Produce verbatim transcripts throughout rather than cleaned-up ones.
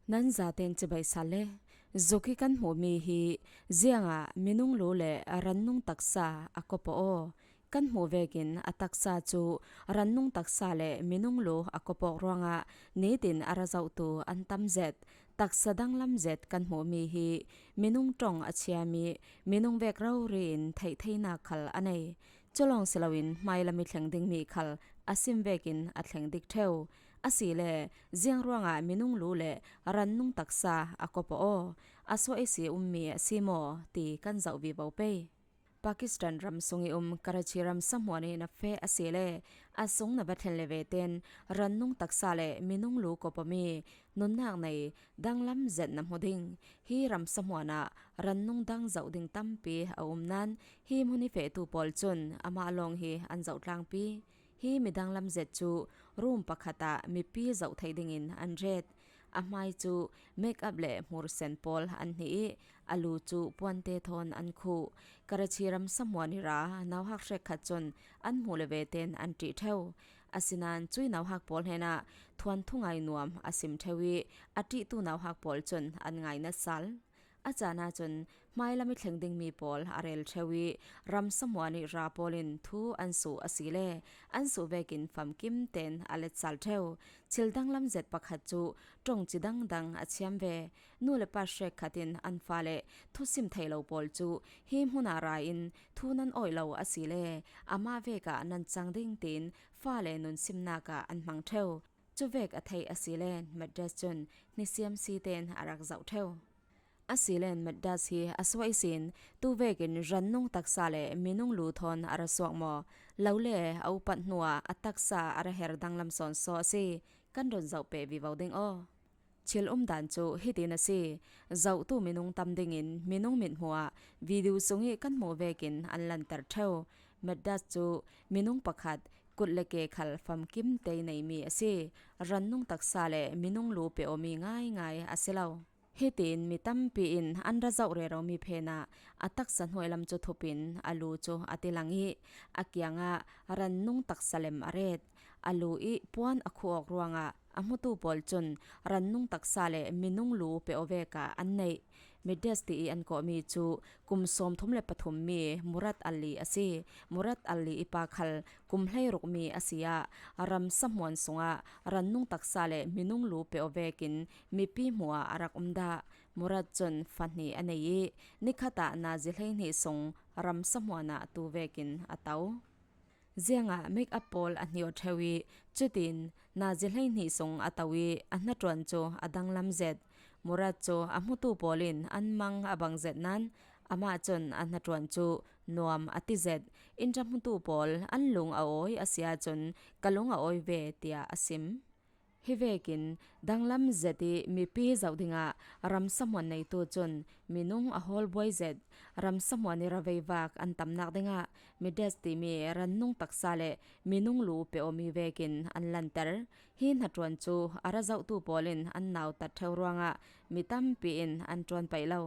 Nan zaten cibai sal le, zuk hi kan hmuh mi hi ziangah minung lu le rannung taksa a kawpawh aw? Kan hmuh vekin a taksa cu rannung taksa le minung lu a kawpawk ruangah nitin a ra zohtu an tam zet. Taksa danglam zet kan hmuh mi hi minung ṭong a chia mi, minung vek rori in theih theinak khal a nei. Cu lawng si loin hmailam i thleng dingmi khal a sim vekin a thleng dik ṭheu. Asile, ziang ruangah minung lu le rannung taksa a kawpawh aw? A suah ihsi ummi a si maw ti kan zoh vivo pei. Pakistan ram sung i um Karachi ram samhuan in a feh asile, a sung na va thlen le vete'n rannung taksa le minung lu kawpawmi nunnak nei danglam zet na hmu ding. Hi ram samhuan ah rannung dang zoh ding tampi a um nan, hi hmun i fehtu pawl cun amah lawng hi an zoh tlangpi. Hi midang lam zet cu rum pakhat ah mipi zoh theih dingin an ret. A hmai cu make-up le hmursen pawl an hnih i a lu cu puante thawn an khuh. Karachi ram samhuan i ra nauhak hrekkhat cun an hmuh le vete'n an ṭih ṭheu. Asinain cui nauhak pawl hnenah thuanthu ngai nuam a sim ṭheu i a ṭihtu nauhak pawl cun an ngainat sal. A caan ahcun hmailam i thleng dingmi pawl a rel ṭheu i ram samhuan i ra pawl in thu an suh asile, an suh vekin famkim tein a let sal ṭheu. Thil danglam zet pakhat cu ṭongci dangdang a thiam ve. Nu le pa hrekkhat in an fale thusim thei lo pawl cu hi hmun ah ra in thu nan awih lo asile, amah vekah nan cang ding tiin fale nunsimnak ah an hmang ṭheu. Cu vek a theih asile, Madras cun hnisiam si tein a rak zoh ṭheu. Asile, Madras hi a suah ihsin tu vekin rannung taksa le minung lu thawn a ra suak maw? Lo le, a upat hnuah a taksa a ra her danglam sawn saw a si? Kan run zoh peh vivo ding aw. Thil umdan cu hitin a si. Zohtu minung tam dingin minung mithmuh ah video sung i kan hmuh vekin an lanter ṭheu. Madras cu minung pakhat kut le ke khal famkim tei neimi a si. Rannung taksa le minung lu pe awmi ngaingai a si lo. Hitin mi tampi in an ra zoh reromi phenah a taksa hnuailam cu thupin a lu cu a tilang i a kiangah rannung taksa lem a ret. A lu i puan a khuh awk ruangah a hmutu pawl cun rannung taksa le minung lu pe aw vekah an neih. Madras ti i an kawhmi cu kum sawmthum le pathum mi Murad Ali a si. Murad Ali i pa khal kum hleiruk mi a si ah ram samhuan sungah rannung taksa le minung lu pe aw vekin mipi hmuh ah a rak um dah. Murad cun fahnih a nei i nikhat ah nazi hleihnih sung ram samhuan ah tu vekin a to. Ziangah make-up pawl a hniaw ṭheu i cutin nazi hleihnih sung a to i a hnaṭuan cu a danglam zet. Murad cu a hmutu pawl in an mang a bang zet nan, amah cun a hnaṭuan cu nuam a ti zet. Innṭa hmutu pawl an lung a awi a si ahcun ka lung a awi ve, tiah a sim. Hi vekin danglam zet i mipi zoh dingah ram samhuan neitu cun minung a hawl buai zet. Ram samhuan i ra veivak an tamnak dingah Madras timi rannung taksa le minung lu pe awmi vekin an lanter. Hi hnaṭuan cu a ra zohtu pawl in an nautat ṭheu ruangah mi tampi in an ṭuan paih lo.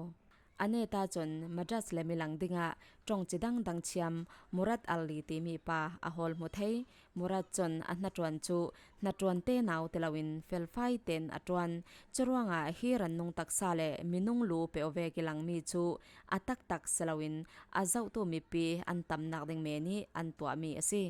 A neta cun Madras lem i lang dingah ṭongci dangdang thiam Murad Ali timi pa a hawl hmu thei. Murad cun a hnaṭuan cu hnaṭuan te nau ti loin felfai tein a ṭuan. Curuangah hi rannung taksa le minung lu pe aw vek i langmi cu a taktak si loin a zohtu mipi an tamnak ding men i an tuahmi a si.